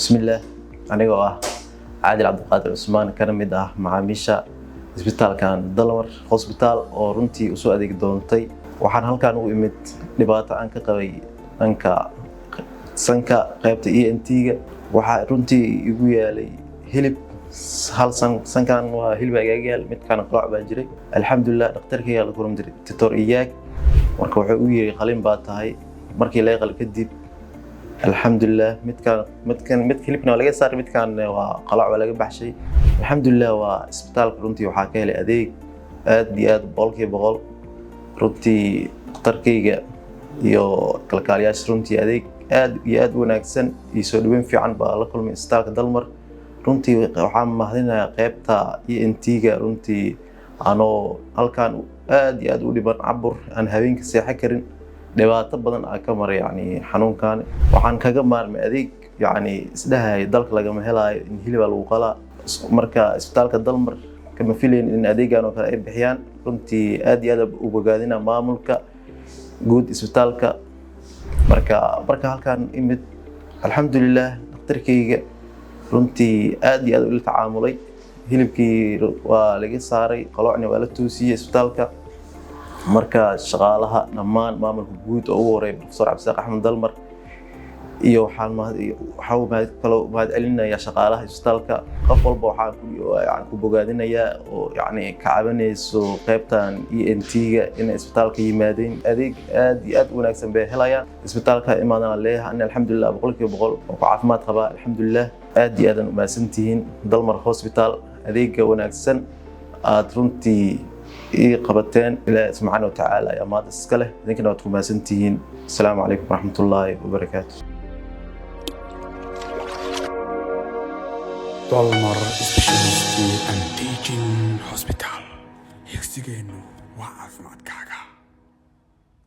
Bismillaah, anigoo ah Caadil Cabdiqaadir Cusmaan, kana mid ah macaamiisha isbitaalkan Dalmar Hosbitaal oo runtii usoo adeegi doontay. Waxaan halkan u imid dhibaato aan ka qabay dhanka sanka, qaybta ENT-ga. Waxaa runtii igu yaalay hilib hal san, sankan waa hilib igaga yaal, midkaana qalooc baa jiray. Alxamdulilah, dhakhtarkayga la kulan jiray, Doctor Iyaag. Marka wuxuu u yiri, "Qalin baa tahay." Markii laga qal kadib, alxamdulilah, midkaan midkan mid hilibna waa laga saaray, midkaan waa qalooc baa laga baxshay. Alxamdulilah, waa isbitaalka runtii waxaa ka helay adeeg aad iyo aad 100%. Runtii dhakhtarkayga iyo kalkaaliyaasha runtii adeeg aad iyo aad u wanaagsan iyo soo dhaweyn fiican baa la kulmay isbitaalka Dalmar. Runtii waxaan mahadinayaa qaybta ENT-ga. Runtii anoo halkan aad iyo aad u dhiban, cabur aan habeenka seexan karin, dhibaato badan aan ka maray, yani xanuunkan waxaan kaga maarmay adeeg, yani isdhahay dalka lagama helaayo in hilibaa lagu qalaa. Marka isbitaalka Dalmar kama filayn in adeegan oo kale ay bixiyaan. Runtii aad iyo aad u bogaadina maamulka guud isbitaalka. Marka halkan imid, alxamdulilah, dhakhtarkayga runtii aad iyo aad ula tacaamulay. Hilibkii waa laga saaray, qaloocna waa la toosiyey isbitaalka. Marka shaqaalaha dhammaan, maamulka guud oo ugu horeeya Professor Cabdisaaq Axmed Dalmar, iyo waxaan kaloo mahad celinayaa shaqaalaha isbitaalka. Qof walba waxaan yani ku bogaadinayaa oo yani ka cabanayso qaybtan ENT-ga inay isbitaalka yimaadeen, adeeg aad iyo aad u wanaagsan bay helayaan. Isbitaalka imaadana leeyahay ani alxamdulilah 100% oo ku caafimaad qabaa, alxamdulilah. Aad iyo aadan umahadsantihiin Dalmar Hospital, adeega wanaagsan aad runtii ii qabateen. Ilaahi subxaana watacaala ayaa maanta iska leh, idinkana waad ku mahadsantihiin. Asalaamu calaykum waraxmatullaahi wabarakaatu. Dalmar Specialist and Teaching Hospital. Higsigeennu waa caafimaadkaaga.